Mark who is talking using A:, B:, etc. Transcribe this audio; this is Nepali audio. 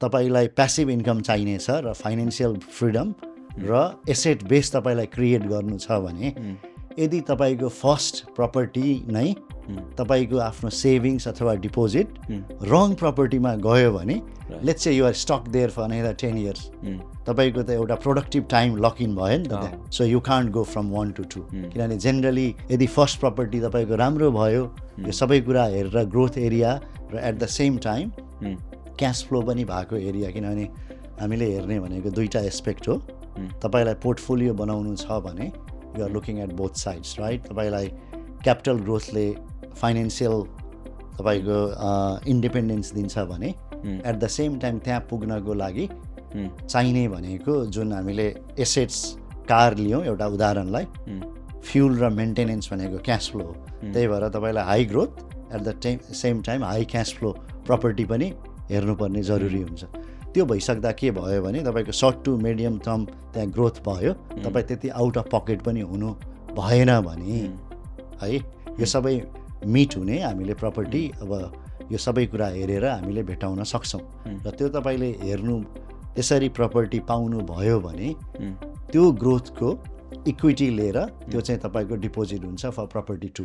A: तपाईँलाई प्यासिभ इन्कम चाहिनेछ र फाइनेन्सियल फ्रिडम र एसेट बेस तपाईँलाई क्रिएट गर्नु छ भने यदि तपाईँको फर्स्ट प्रपर्टी नै तपाईँको आफ्नो सेभिङ्स अथवा डिपोजिट रङ प्रपर्टीमा गयो भने let's say you are stuck there for another 10 years तपाईँको त एउटा प्रोडक्टिभ टाइम लक इन भयो नि त so you can't go from 1 to 2 किनभने जेनरली यदि फर्स्ट प्रपर्टी तपाईँको राम्रो भयो यो सबै कुरा हेरेर ग्रोथ एरिया र at the same time cash flow पनि भएको एरिया किनभने हामीले हेर्ने भनेको दुईवटा एस्पेक्ट हो तपाईँलाई पोर्टफोलियो बनाउनु छ भने you are looking at both sides right तपाईँलाई क्यापिटल ग्रोथले फाइनेन्सियल तपाईँको इन्डिपेन्डेन्स दिन्छ भने एट द सेम टाइम त्यहाँ पुग्नको लागि चाहिने भनेको जुन हामीले एसेट्स कार लियौँ एउटा उदाहरणलाई फ्युल र मेन्टेनेन्स भनेको क्यास फ्लो हो त्यही भएर तपाईँलाई high growth at the same time high cash flow property पनि हेर्नुपर्ने जरुरी हुन्छ त्यो भइसक्दा के भयो भने तपाईँको सर्ट टु मिडियम टर्म त्यहाँ ग्रोथ भयो तपाईँ त्यति आउट अफ पकेट पनि हुनु भएन भने है यो सबै मिट हुने हामीले प्रपर्टी अब यो सबै कुरा हेरेर हामीले भेटाउन सक्छौँ र त्यो तपाईँले हेर्नु त्यसरी प्रपर्टी पाउनु भयो भने त्यो ग्रोथको इक्विटी लिएर त्यो चाहिँ तपाईँको डिपोजिट हुन्छ फर प्रपर्टी 2